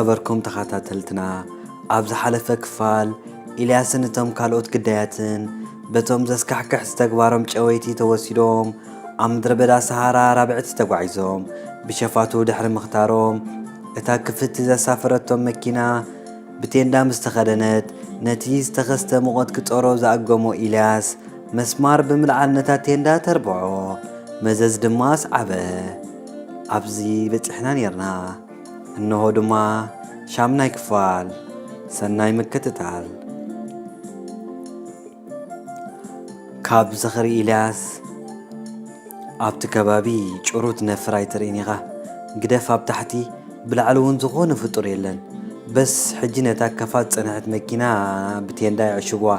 ዝኸበርኩም ተኸታተልትና፣ ኣብ ዝሓለፈ ክፋል ኢልያስን እቶም ካልኦት ግዳያትን በቶም ዘስካሕክሕ ዝተግባሮም ጨወይቲ ተወሲዶም ኣብ ምድረ በዳ ሰሃራ ራብዕቲ ተጓዒዞም ብሸፋቱ ድሕሪ ምኽታሮም፣ እታ ክፍቲ ዘሳፈረቶም መኪና ብቴንዳ ምስ ተኸደነት፣ ነቲ ዝተኸስተ ሙቐት ክጸሮ ዝኣገሞ ኢልያስ፣ መስማር ብምልዓል ነታ ቴንዳ ተርብዖ፣ መዘዝ ድማ ኣስዓበ። ኣብዚ በጺሕና ኔርና። እንሆ ድማ ሻምናይ ክፋል። ሰናይ ምክትታል። ካብ ዝኽሪ ኢልያስ፣ ኣብቲ ከባቢ ጭሩት ነፍር ኣይትርእን ኢኻ። ግደፍ ኣብ ታሕቲ፣ ብላዕሊ እውን ዝኾነ ፍጡር የለን። በስ ሕጂ ነታ ከፋት ጸንሐት መኪና ብቴንዳ ይዕሽጉዋ።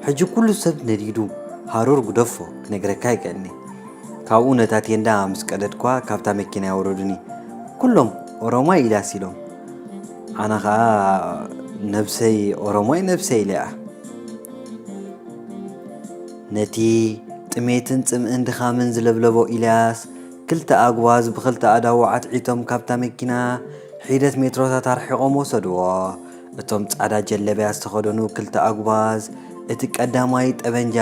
ሕጂ ኩሉ ሰብ ነዲዱ፣ ሃሩር ግደፎ፣ ክነግረካ ኣይክእልኒ። ካብኡ ነታ ቴንዳ ምስ ቀደድኳ ካብታ መኪና የውረዱኒ። ኩሎም ኦሮማይ ኢልያስ ኢሎም። ኣነ ኸኣ ነብሰይ ኦሮማይ ነብሰይ ኢለያ። ነቲ ጥሜትን ጽምእን ድኻምን ዝለብለቦ ኢልያስ፣ ክልተ ኣጉባዝ ብኽልተ ኣእዳዉ ዓትዒቶም ካብታ መኪና ሒደት ሜትሮታት ኣርሒቖም ወሰድዎ። እቶም ጻዕዳ ጀለብያ ዝተኸደኑ ክልተ ኣጉባዝ፣ እቲ ቀዳማይ ጠበንጃ፣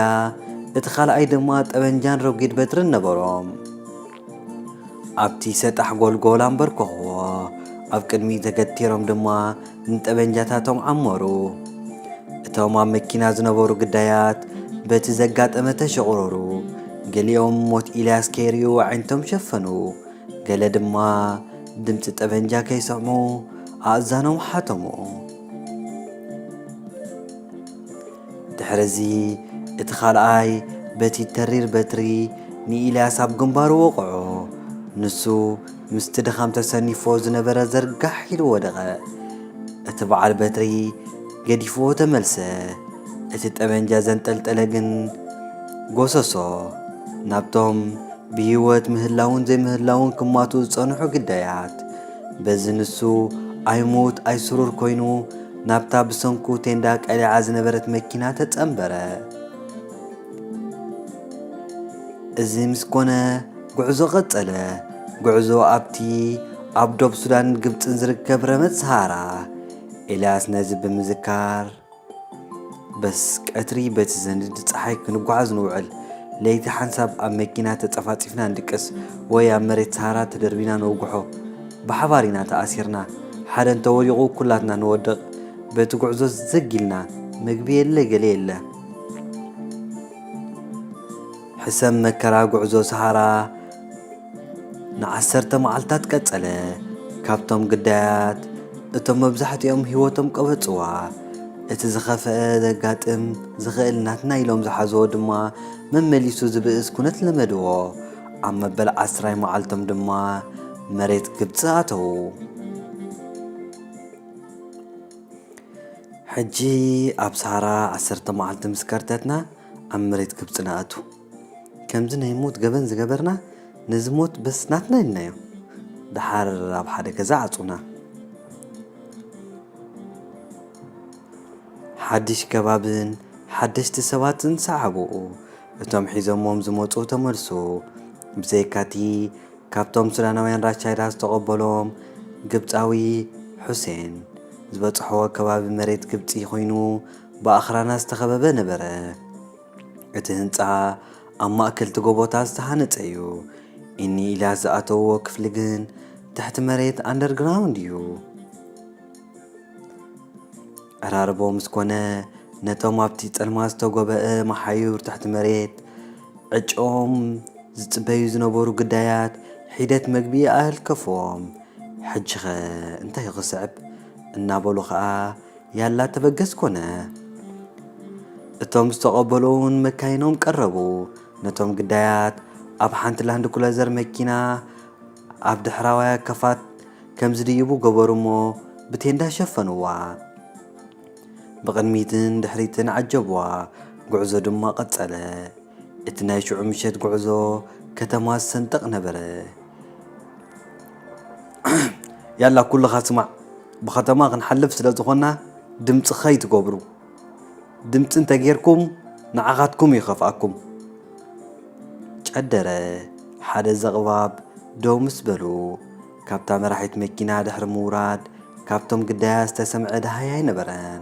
እቲ ካልኣይ ድማ ጠበንጃን ረጒድ በትርን ነበሮም። ኣብቲ ሰጣሕ ጎልጎል ኣንበርከኽዎ። ኣብ ቅድሚት ተገቲሮም ድማ ንጠበንጃታቶም ዓመሩ። እቶም ኣብ መኪና ዝነበሩ ግዳያት በቲ ዘጋጠመ ተሸቑረሩ። ገሊኦም ሞት ኢልያስ ከይርእዩ ኣዒንቶም ሸፈኑ። ገለ ድማ ድምጺ ጠበንጃ ከይሰምዑ ኣእዛኖም ሓተሙ። ድሕርዚ እቲ ካልኣይ በቲ ተሪር በትሪ ንኢልያስ ኣብ ግንባሩ ወቕዖ። ንሱ ምስቲ ድኻም ተሰኒፎ ዝነበረ ዘርጋሕ ኢሉ ወደቐ። እቲ በዓል በትሪ ገዲፍዎ ተመልሰ። እቲ ጠበንጃ ዘንጠልጠለ ግን ጎሰሶ። ናብቶም ብህይወት ምህላውን ዘይምህላውን ክማቱ ዝጸንሑ ግዳያት። በዚ ንሱ ኣይሙት ኣይስሩር ኮይኑ ናብታ ብሰንኩ ቴንዳ ቀሊዓ ዝነበረት መኪና ተጸንበረ። እዚ ምስ ኮነ ጉዕዞ ቀጸለ። ጉዕዞ ኣብቲ ኣብ ዶብ ሱዳንን ግብጽን ዝርከብ ረመጽ ሰሃራ። ኤልያስ ነዚ ብምዝካር፣ በስ ቀትሪ በቲ ዘንድድ ጸሓይ ክንጓዓዝ ንውዕል፣ ለይቲ ሓንሳብ ኣብ መኪና ተጸፋጺፍና ንድቅስ ወይ ኣብ መሬት ሰሃራ ተደርቢና ነውግሖ። ብሓባር ኢና ተኣሲርና። ሓደ እንተወዲቑ ኩላትና ንወድቕ። በቲ ጉዕዞ ዘግ ኢልና፣ ምግቢ የለ ገለ የለ። ሕሰም መከራ ጉዕዞ ሰሃራ ንዓሰርተ መዓልታት ቀጸለ። ካብቶም ግዳያት እቶም መብዛሕትኦም ህይወቶም ቀበጽዋ። እቲ ዝኸፍአ ዘጋጥም ዝኽእል ናትና ኢሎም ዝሓዝዎ ድማ መመሊሱ ዝብእስ ኩነት ለመድዎ። ኣብ መበል ዓስራይ መዓልቶም ድማ መሬት ግብጺ ኣተዉ። ሕጂ ኣብ ሰሃራ ዓሰርተ መዓልቲ ምስ ከርተትና ኣብ መሬት ግብጺ ንኣቱ። ከምዚ ናይ ሞት ገበን ዝገበርና ነዚ ሞት በስ ናትና ኢልናዮ። ደሓር ኣብ ሓደ ገዛ ዓጹና። ሓድሽ ከባብን ሓደሽቲ ሰባትን ሰዓብኡ። እቶም ሒዞሞም ዝመጹ ተመልሱ። ብዘይካቲ ካብቶም ሱዳናውያን ራሻይዳ ዝተቐበሎም ግብጻዊ ሑሴን ዝበጽሕዎ ከባቢ መሬት ግብጺ ኮይኑ ብኣኽራናት ዝተኸበበ ነበረ። እቲ ህንጻ ኣብ ማእከል እቲ ጎቦታት ዝተሃነጸ እዩ። እኒ ኢልያስ ዝኣተውዎ ክፍሊ ግን ትሕቲ መሬት ኣንደርግራውንድ እዩ። ዕራርቦ ምስ ኮነ ነቶም ኣብቲ ጸልማት ዝተጎበአ መሓዩር ትሕቲ መሬት ዕጭኦም ዝጽበዩ ዝነበሩ ግዳያት ሒደት መግቢ ኣልከፍዎም። ሕጂኸ እንታይ ክስዕብ እናበሉ ኸኣ ያላ ተበገስ ኮነ። እቶም ዝተቐበሉ እውን መካይኖም ቀረቡ። ነቶም ግዳያት ኣብ ሓንቲ ላንድ ክሎዘር መኪና ኣብ ድሕራዋያ ከፋት ከም ዝድይቡ ገበሩ እሞ ብቴንዳ ሸፈንዋ። ብቕድሚትን ድሕሪትን ዓጀብዋ። ጉዕዞ ድማ ቀጸለ። እቲ ናይ ሽዑ ምሸት ጉዕዞ ከተማ ዝሰንጥቕ ነበረ። ያላ ኩልኻ ስማዕ፣ ብኸተማ ክንሓልፍ ስለ ዝኾንና ድምጺ ከይትገብሩ። ድምጺ እንተጌርኩም ንዓኻትኩም እዩ ከፍኣኩም። ጨደረ። ሓደ ዘቕባብ ደው ምስ በሉ፣ ካብታ መራሒት መኪና ድሕሪ ምውራድ ካብቶም ግዳያት ዝተሰምዐ ደሃይ ኣይነበረን።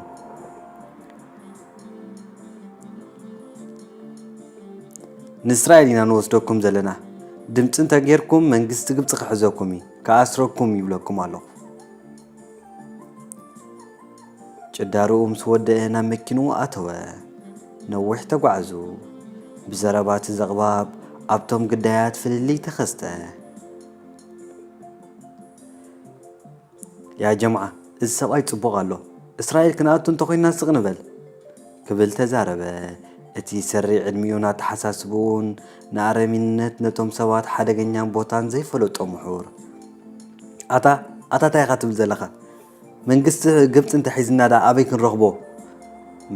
"ንእስራኤል ኢና ንወስደኩም ዘለና። ድምፂ እንተጌርኩም መንግስቲ ግብፂ ክሕዘኩም እዩ፣ ክኣስረኩም ይብለኩም ኣለኹ።" ጭዳርኡ ምስ ወደአ ናብ መኪንኡ ኣተወ። ነዊሕ ተጓዕዙ። ብዘረባ እቲ ዘቕባብ ኣብቶም ግዳያት ፍልልይ ተኸስተ። "ያ ጀምዓ፣ እዚ ሰብኣይ ጽቡቕ ኣሎ። እስራኤል ክንኣቱ እንተኾይንና ስቕ ንበል" ክብል ተዛረበ። እቲ ሰሪዕ ዕድሚኡን ኣተሓሳስብኡን ንኣረሚንነት ነቶም ሰባት ሓደገኛን ቦታን ዘይፈለጦ ምሑር። "ኣታ፣ ኣታ እንታይ ኢኻ ትብል ዘለኻ? መንግስቲ ግብጺ እንተሒዝና ደኣ ኣበይ ክንረኽቦ?"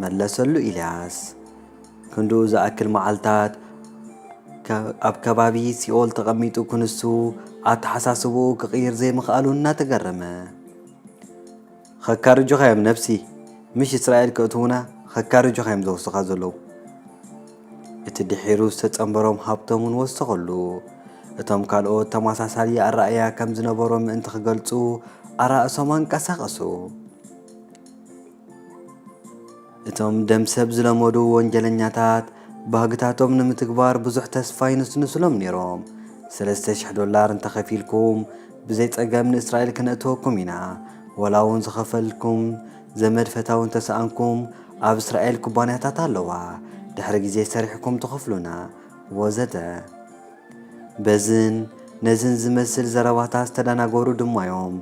መለሰሉ ኢልያስ። ክንድኡ ዝኣክል መዓልታት ከ-፣ ኣብ ከባቢ ሲኦል ተቐሚጡ ክንሱ ኣተሓሳስብኡ ክቕይር ዘይምኽኣሉ እናተገረመ። "ኸካርጁኻ እዮም ነብሲ፣ ምሽ እስራኤል ከእትዉና ኸካርጁኻ እዮም ዘውስኻ ዘለዉ።" እቲ ድሒሩ ዝተጸንበሮም ሃብቶም እውን ወሰኸሉ። እቶም ካልኦት ተመሳሳሊ ኣረኣእያ ከም ዝነበሮም ምእንቲ ክገልጹ ኣራእሶም ኣንቀሳቐሱ። እቶም ደም ሰብ ዝለመዱ ወንጀለኛታት ባህግታቶም ንምትግባር ብዙሕ ተስፋ ይንስንሱሎም ነይሮም። "ሰለስተ ሽሕ ዶላር እንተኸፊልኩም ብዘይ ጸገም ንእስራኤል ከነእትወኩም ኢና። ወላ እውን ዝኸፈልኩም ዘመድ ፈታዊ እንተሰኣንኩም ኣብ እስራኤል ኩባንያታት ኣለዋ። ድሕሪ ግዜ ሰሪሕኩም ትኸፍሉና" ወዘተ። በዝን ነዝን ዝመስል ዘረባታት ዝተደናገሩ ድማ እዮም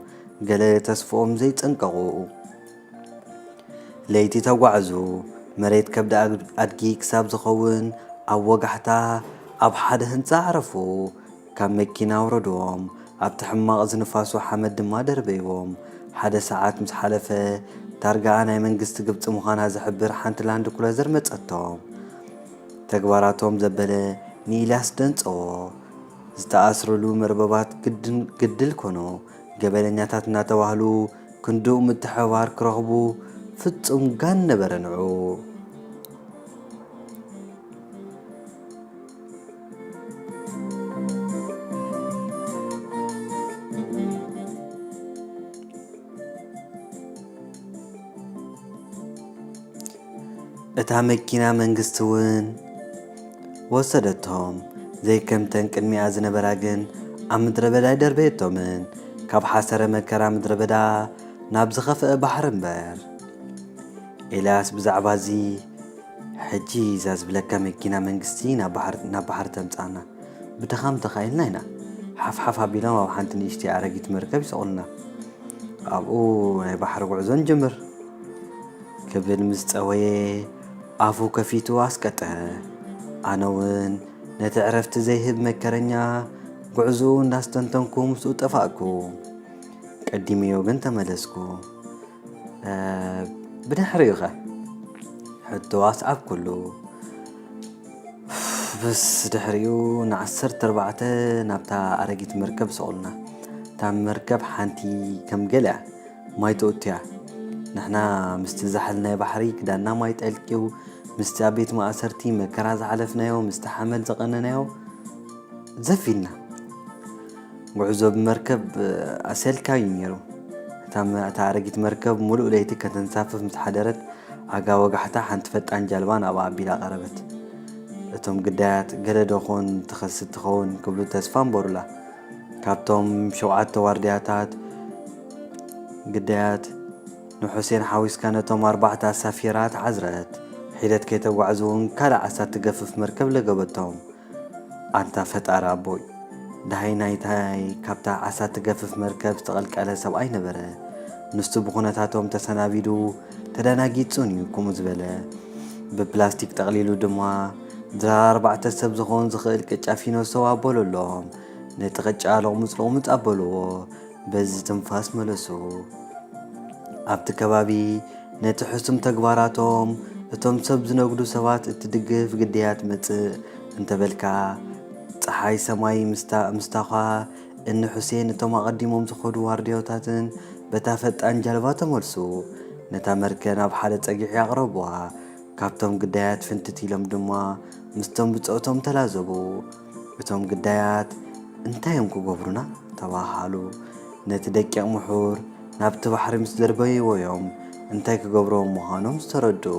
ገለ ተስፍኦም ዘይጸንቀቑ። ለይቲ ተጓዕዙ። መሬት ከብዲ ኣግ-፣ ኣድጊ ክሳብ ዝኸውን ኣብ ወጋሕታ ኣብ ሓደ ህንጻ ኣዕረፉ። ካብ መኪና ኣውረድዎም። ኣብቲ ሕማቕ ዝንፋሱ ሓመድ ድማ ደርበይዎም። ሓደ ሰዓት ምስ ሓለፈ፣ ታርጋኣ ናይ መንግስቲ ግብጺ ምዃና ዝሕብር ሓንቲ ላንድ ክሩዘር መጸቶም። ተግባራቶም ዘበለ ንኢልያስ ደንጸዎ። ዝተኣስረሉ መርበባት ግድን-፣ ግድል ኮኖ። ገበነኛታት እናተባህሉ ክንድኡ ምትሕብባር ክረኽቡ ፍጹም ጋን ነበረ ንዕኡ። እታ መኪና መንግስቲ እውን ወሰደቶም። ዘይከምተን ቅድሚኣ ዝነበራ ግን ኣብ ምድረ በዳ ኣይደርበየቶምን። ካብ ሓሰረ መከራ ምድረ በዳ ናብ ዝኸፍአ ባሕሪ እምበር። ኤልያስ ብዛዕባ እዚ ሕጂ እዛ ዝብለካ መኪና መንግስቲ ናብ ባሕር፣ ናብ ባሕሪ ተምጽኣና። ብድኻም ተኻኢልና ኢና። ሓፍሓፍ ኣቢሎም ኣብ ሓንቲ ንእሽተይ ኣረጊት መርከብ ይሰቑልና። ኣብኡ ናይ ባሕሪ ጉዕዞ ንጅምር። ክብል ምስ ጸወየ ኣፉ ከፊቱ ኣስቀጠ። ኣነ እውን ነቲ ዕረፍቲ ዘይህብ መከረኛ ጉዕዞኡ እንዳስተንተንኩ ምስኡ ጠፋእኩ። ቀዲመዮ ግን ተመለስኩ። "እ፣ ብድሕሪኡ ኸ?" ሕቶ ኣስዓብኩሉ። ምስ ድሕሪኡ ንዓሰርተ ኣርባዕተ ናብታ ኣረጊት መርከብ ሰቑልና። እታ መርከብ ሓንቲ ከም ገለ እያ፣ ማይ ትእቱ እያ። ንሕና ምስቲ ዛሕሊ ናይ ባሕሪ ክዳንና ማይ ጠልቅዩ፣ ምስቲ ኣብ ቤት ማእሰርቲ መከራ ዝሓለፍናዮ፣ ምስቲ ሓመድ ዝቐነናዮ ዘፊና። ጉዕዞ ብመርከብ ኣሰልካዊ እዩ ነይሩ። እታ መ-፣ እታ ኣረጊት መርከብ ሙሉእ ለይቲ ከተንሳፍፍ ምስ ሓደረት፣ ኣጋ ወጋሕታ ሓንቲ ፈጣን ጃልባ ናብኣ ኣቢላ ቀረበት። እቶም ግዳያት፣ "ገለ ዶ ኾን ትኸስት ትኸውን?" ክብሉ ተስፋ ኣንበሩላ። ካብቶም ሸውዓተ ዋርድያታት ግዳያት፣ ንሑሴን ሓዊስካ ነቶም ኣርባዕተ ኣሳፊራ ተዓዝረት። ሒደት ከይተጓዕዙ እውን ካልእ ዓሳ ትገፍፍ መርከብ ለገበቶም። ኣንታ ፈጣሪ ኣቦይ፣ ደሃይ ናይታይ ካብታ ዓሳ ትገፍፍ መርከብ ዝተቐልቀለ ሰብኣይ ነበረ። ንሱ ብኹነታቶም ተሰናቢዱ፣ ተደናጊጹን እዩ ከምኡ ዝበለ። ብፕላስቲክ ጠቕሊሉ ድማ ድራር ኣርባዕተ ሰብ ዝኸውን ዝኽእል ቅጫ ፊኖ ሰው ኣበለሎም። ነቲ ቅጫ ሎቕሙጽ ሎቕሙጽ ኣበልዎ። በዚ ትንፋስ መለሱ። ኣብቲ ከባቢ ነቲ ሕሱም ተግባራቶም እቶም ሰብ ዝነግዱ ሰባት እትድግፍ ግዳያት መጽእ እንተበልካ፣ ጸሓይ ሰማይ ምስታ-፣ ምስታዃ እኒ ሑሴን እቶም ኣቐዲሞም ዝኸዱ ዋርድያታትን በታ ፈጣን ጃልባ ተመልሱ። ነታ መርከብ ናብ ሓደ ጸግዒ ኣቕረብዋ። ካብቶም ግዳያት ፍንትት ኢሎም ድማ ምስቶም ብጾቶም ተላዘቡ። እቶም ግዳያት፣ "እንታይ እዮም ክገብሩና?" ተባሃሉ። ነቲ ደቂቕ ምሑር ናብቲ ባሕሪ ምስ ደርበይዎ እዮም እንታይ ክገብርዎም ምዃኖም ዝተረድኡ።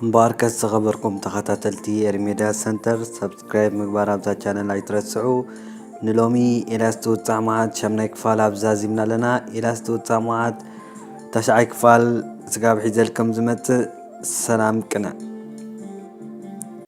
እምበኣርከስ ዝኸበርኩም ተኸታተልቲ ኤሪ ሜድያ ሰንተር፣ ሰብስክራይብ ምግባር ኣብዛ ቻነል ኣይትረስዑ። ንሎሚ ኤልያስ ትውጻዕ መዓት ሻምናይ ክፋል ኣብዛ ዚምና ኣለና። ኤልያስ ትውጻዕ መዓት ታሽዓይ ክፋል ስጋብ ሒዘልኩም ዝመጽእ። ሰላም ቅነ።